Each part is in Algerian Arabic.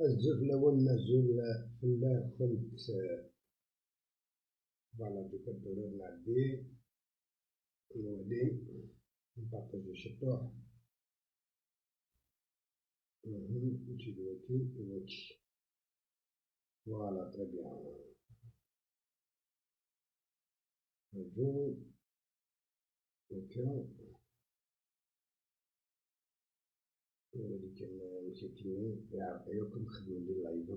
الزول الأول نزول فلا كنت voilà دوكا الدولاب نعدي نولي نبارطاجي شطوح نمشي دوكي دوكي voilà très bien نرجو دوكا ولي كان مشيتني يعطيوكم خدمو لي live.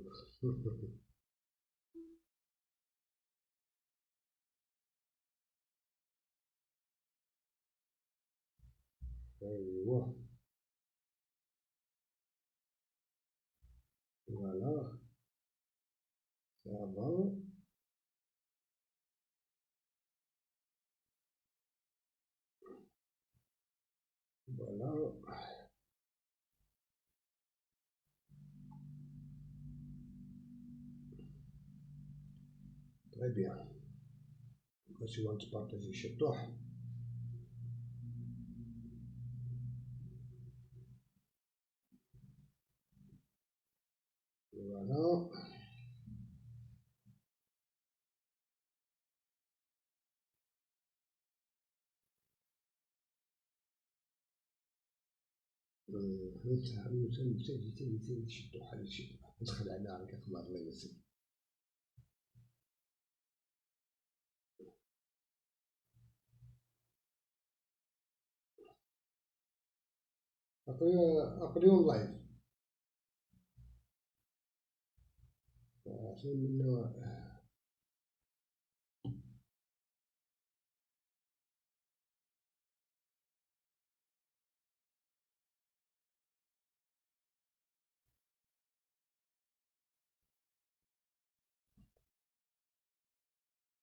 ايوا voilà ça va voilà. Très bien. Si on partager chez toi. Voilà. ندخل على كخبر الله يسلمك. أقريون لايف عشان منه.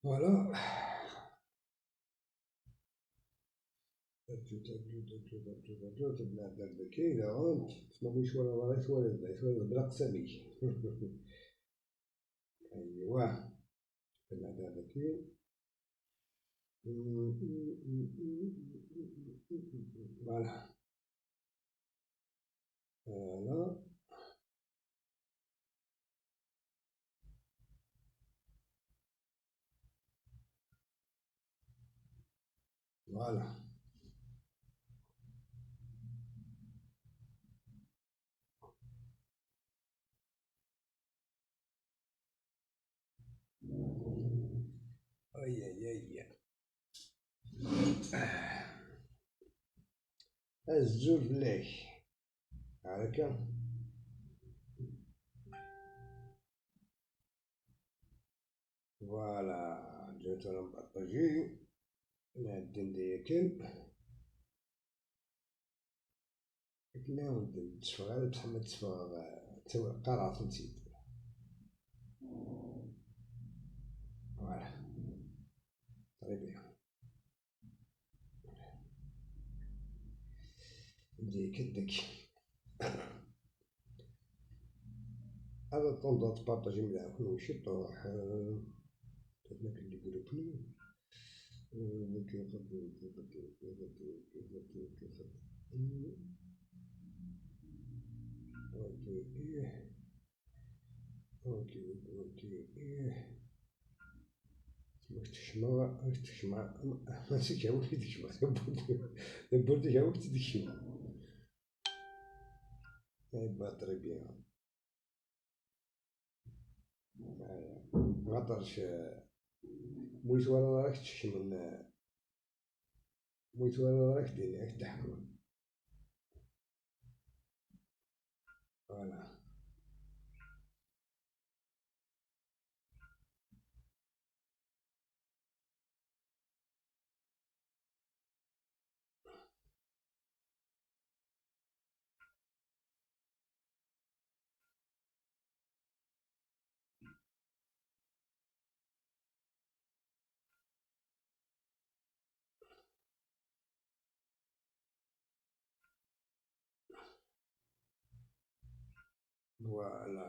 voilà ايوا voilà voilà voilà. اي اي اي الزول فلاك هكا. voilà جيت انا نبارطاجي نعدي نديكل كنا ودي تشفغ بصح ما تشفغ قرعة نسيت. voilà très bien ديك داك هذا طوندو تبارطاجي معاكم وشي طروح درنا les groupes OK OK تشما ماشي كاوك تشما بوردي كاوك تشما eh ben très bien. غطرش مويت ولا راك تشمن مويت ولا راك ديني راك تحكم. voilà voilà.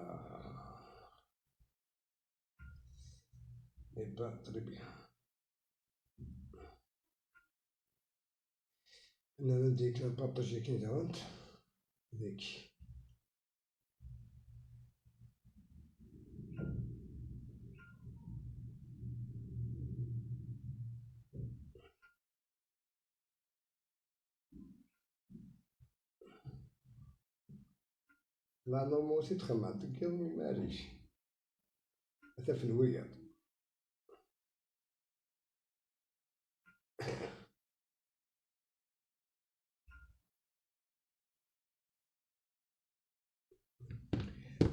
Eh ben, très bien. انا نديك نبارطاجي كي داونت ديك. لا نورمال سي تخمع تكلمي معليش حتى في الويط.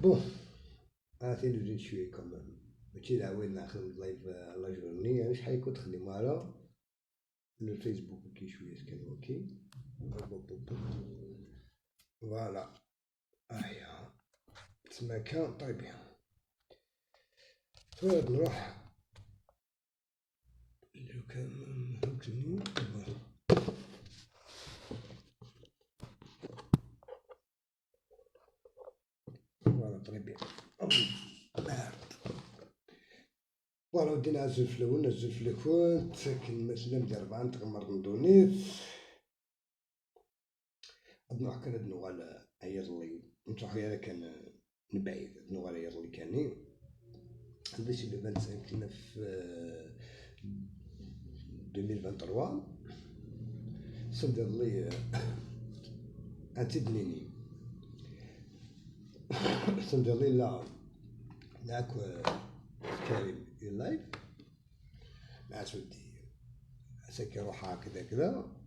bon عرفتي نزيد شوية كمان ماشي العواد نخدم live la journée، يعني شحال كنت تخدم على الفيسبوك كي شوية كان OK voilà ايا تسمى كان très bien. طيب نروح لو كان نكني voilà très bien. voilà ودينا عزل في الاول نزل في الكونت ساكن مثلا ديال 4 نتغمر ندونيت نروح كان نوغال عيط لي نروح غير كان نبعيد نوغال عيط لي كاني باش le 25 في 2023 صدر لي انتدنيني صدر لي لا ناك كريم ال live مع سودي ساكي روحها كذا كذا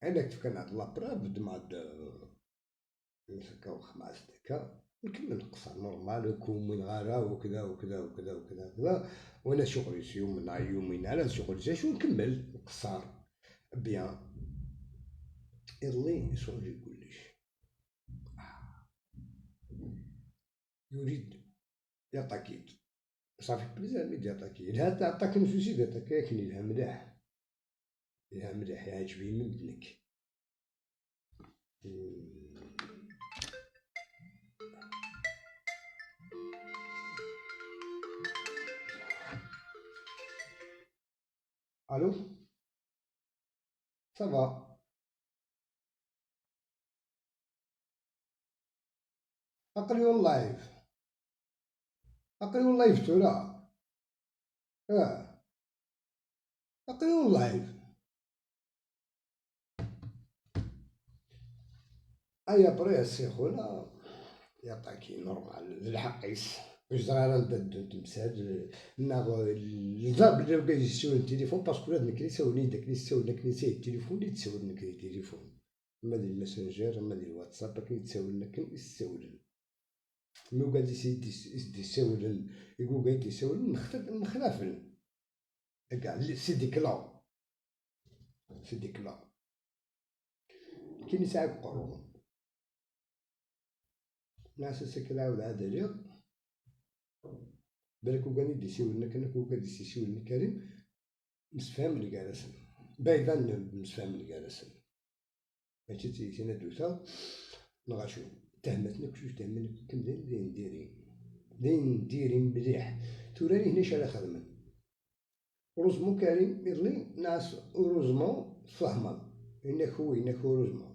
عندك كان عند la preuve دماد نسكا خمسة دكا نكمل القصة normal وكون غارة وكذا وكذا وكذا وكذا وكذا وانا شغلي يوم يومين على شغلي شو نكمل القصار bien اللي شغلي كلش يريد يعطاكيد صافي plaisir ميد يعطاكي هذا عطاك نفسي يعطاك لكن يلها مليح يلها مليح يعجبني من بدنك. الو ça va اقريو ال live اقريو ال live ترى اقريو ال live ايا بري سي خونا يعطاكي normal الحقيس واش زرا ندد تمساد نا الضرب اللي بقى يسول التليفون parce que ولاد نكري سولني داك اللي سول لك نسي التليفون اللي تسول لك التليفون اما ديال الماسنجر اما ديال الواتساب كي تسول لك يسول مو قال يسدي يسول يقول قاعد يسول مخلافل كاع c'est des clans c'est des clans كاين ساعة قرون ناس سكلا ولا هذا بالك وكان يدي سيولنا كان وكان يدي سيولنا كريم مسفهم اللي جالسن بايضا مسفهم اللي جالسن ماشي تينا دوتا نغاشو تهمتنا كلش تهمنا كم دايرين ديرين دايرين ديرين مليح توراني هنا شحال خدمن heureusement كريم يرلي ناس heureusement فهما إنك هو heureusement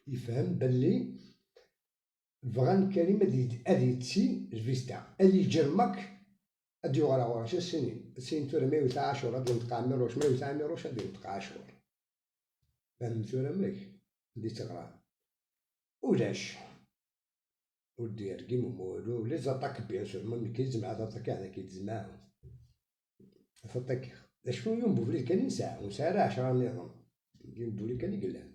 يفهم بلي فغان كريم أدي يتسي الفيستا أدي يجرمك أدي يغرا غورا شي السنين السنين تورا 110 أدي ينطق عميروش 109 عميروش أدي ينطق عاشور فهم تورا ملك دي تغرا ولاش ودير كيما والو les attaques bien sûr même كيتزمع attaque هذا كيتزمع attaque شكون يوم بوفلي كان ينسى ونسى 10 نظام يوم بوفلي كان يقلع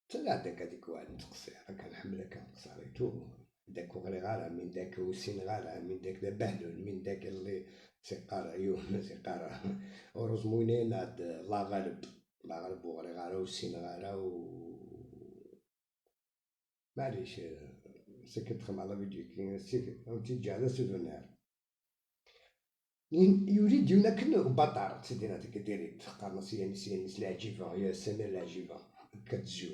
تلا داك هذيك واحد نتقصي راه كنحملها كنقص عليتو داك وغري غالا من داك وسين غالا من داك بهلول من داك اللي سيقارا يوم سيقارا heureusement عاد الله غالب الله غالب وغري غالا وسين غالا و معليش سكت تخدم على فيديو كي تيجي على سودونير يريد يوناكن بطار سيدنا تكديري قرنص يعني سيني العجيبة يا سمير العجيبة كتزيو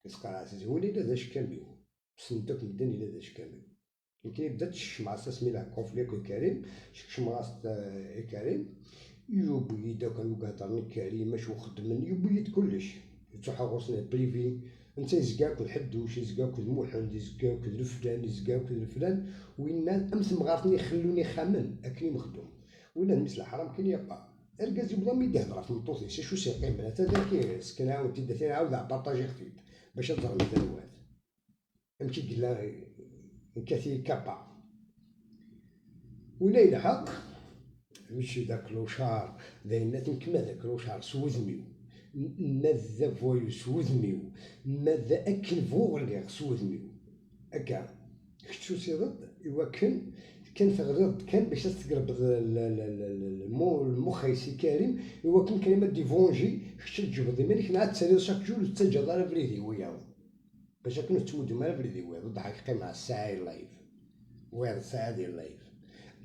كتقرا هو إلا داش كاميو سندوك مدن إلا داش كاميو يمكن يبدا تشمع سمي لا كونفلي كريم شمع كريم يبيد كان يقدرني كريم اش وخدمني يبيد كلش تروح غوصني بريفي انت يزكاك الحدوش يزكاك المحند يزكاك الفلان يزكاك الفلان وين امس مغارتني خلوني خامن اكلي مخدوم ولا مثل الحرام كاين يبقى اركاز يبدا مي يهضر في مطوطي شو سيقيم هذا كي سكن عاود تيدا عاود بارطاجي خفيف باش تضرب الدروات امشي قلا كاتي كابا ولا يلحق مشي داك لوشار داينا كما داك لوشار سوزميو ماذا فوايو سوزميو ماذا اكل فوغليغ سوزميو هكا كتشو سيضد إوا كان كان تغرض كان باش تقرب المخ سي كريم إوا كان كلمة ديفونجي كتش تجبد مالك نعاد تسالي شاك جور تسجل على فريدي وياض باش كنو تمودو مال فريدي وياض ضحك قيمة الساعة اللايف وياض الساعة ديال اللايف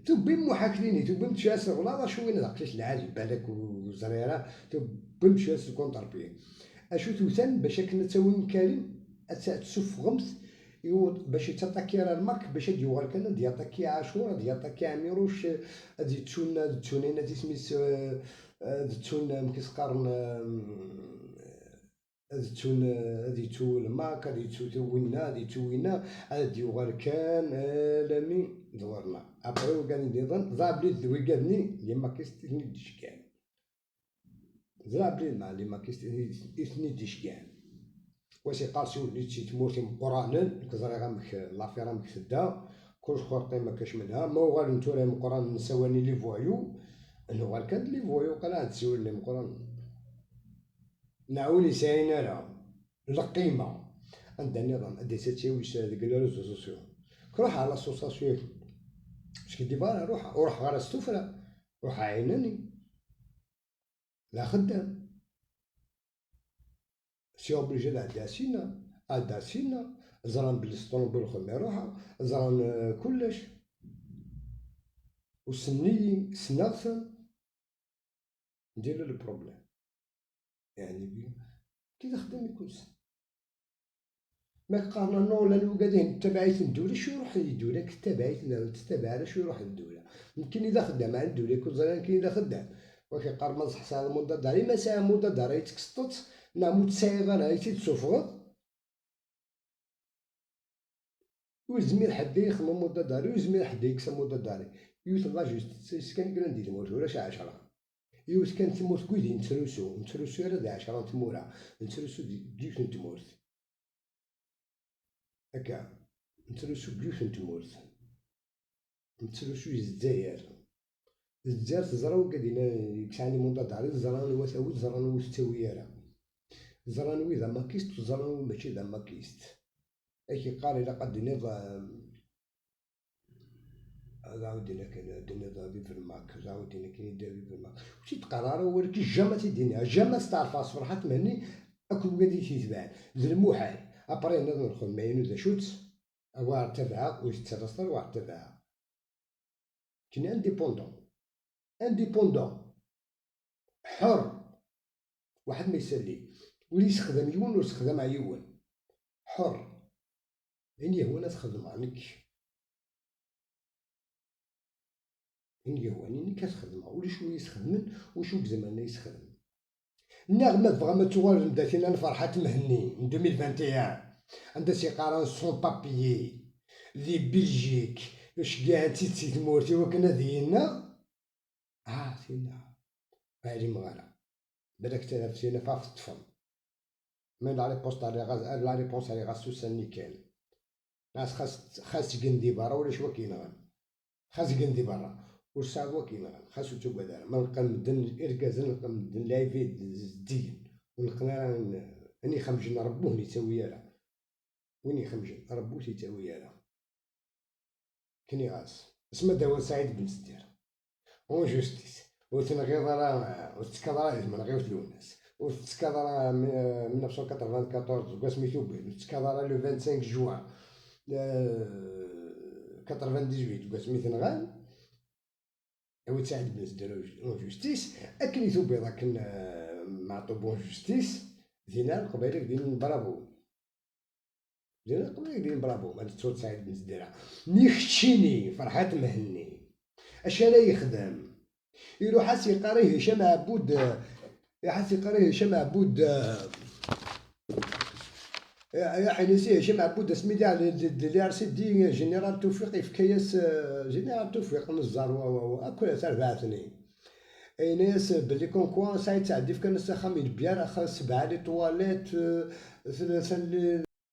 تبي محاكليني تبي متشاس غلاظ شو وين داك العاجب بالك وزريرة تبي متشاس كونتر بي اشو توثان باش كنا تسوي كريم تسوف غمس باش يتطاكي راه الماك باش يوغال كان دياطاكي عاشور دياطاكي عميروش غادي تشون تشونينا تسميت تشون مكيسقارن تشون غادي تو الماك غادي تو توينا غادي توينا غادي يوغال كان لامي دورنا ابري وكان نظن ضرب لي ذوي لي ماكيست اثني ديشكان ضرب لي مع لي ماكيست اثني ديشكان واش يقاسيو اللي تشي تمورتي مقرانن كزري غامك لافيرا مك تدا كلش خرطي ما كاش منها ما وغال نتوري مقران نسواني لي فوايو نوغال كان لي فوايو قال تسول لي مقران نعاوني ساينا لا القيمة عندها نظام ادي تاتيويش ديك لي ريزو سوسيو روح على لاسوساسيون اش كدي بارا روح روح غير السفرة روح عيناني لا خدام سي اوبليجي عدا سينا عدا سينا زران بلي الطوموبيل خدمة روحها زران كلش وسني سنغثن ندير لو بروبليم يعني كي تخدم يكون ما قارنا نو لا الوكادين تبعيت الدولة شو يروح للدولة تبعيت تتبع على شو يروح للدولة يمكن إذا خدام على الدولة يكون زران كاين إذا خدام ولكن قار ما صح ساعة مدة داري ما ساعة مدة داري تكسطت نعم تسعي غير هاي تسوفغض ويزمير حد يخمم مدة داري ويزمير حد يكسب مدة داري يوث لا جوست كان كران ديال الموت ولا شي 10 يوث كان تموت كويدي نتروسو نتروسو على دا 10 تمورا نتروسو ديوث نتمورت هكا نتروسو بيوث نتمورت نتروسو الجزائر الجزائر تزرا وكادينا يكسعني مدة داري زران وثاوي زران وثاوي راه زرانوي ذا ماكيست وزرانوي ماشي ذا ماكيست اكي قال إلا قد نظام عاودينا كان دينا في الماك عاودينا كاين في الماك وشي تقرار ولكن جاما تيدينيها جاما تعرف فرحات مهني اكل وكادي تيتبان ذا المحال ابري نظن الخدمة ينو ذا شوت وار تبعها ويترسل وار تبعها كاين انديبوندون انديبوندون حر واحد ما يسالي ولي يستخدم يون ويستخدم عيون حر إني هو نتخدم عنك إني هو إني كتخدم ولي شو يستخدمن وشو بزمان يستخدم النغمة تبغى ما توالد نداتينا الفرحة مهني من 2021 عندها سيقاران سون بابيي دي بلجيك واش كاع تيتي تمورتي وكنا دينا تينا هادي مغالا بالك تنافسينا فاف الطفل من لا ريبونس تاع لا ريبونس على غاس سوسن كان ناس خاص كندي برا ولا شوا كاين غا خاص كندي برا والصعب كاين غا خاصو تبقى دار ما نلقى مدن اركازن نلقى مدن لايفي الدين ونلقى اني خمجن ربوه نتاوي لا وين يخمجن ربوه تيتاوي لا كني غاس اسمه داوود سعيد بن سدير اون جوستيس وتنغيض راه وتكضرا من غير الناس وتتكادرا 1994 وسميتو بين وتتكادرا لو 25 جوان 98 وسميتو نغان وتساعد بن سدير اون جوستيس اكل يثوبي ذاك معطوب اون جوستيس دينا القبيلة دين برافو دينا القبيلة دين برافو ما تصوت سعيد بن سدير نيختشيني فرحات مهني اش لا يخدم يروح سيقاريه هشام عبود يا قريه هشام عبود يا حينسي هشام عبود سميتي على لي ار سي دي جينيرال توفيق في كياس جينيرال توفيق نزار و اكل تربعتني ايناس بلي comme quoi ساعة تعدي في كان خامي البيار خا سبعة les toilettes، ثلاثة.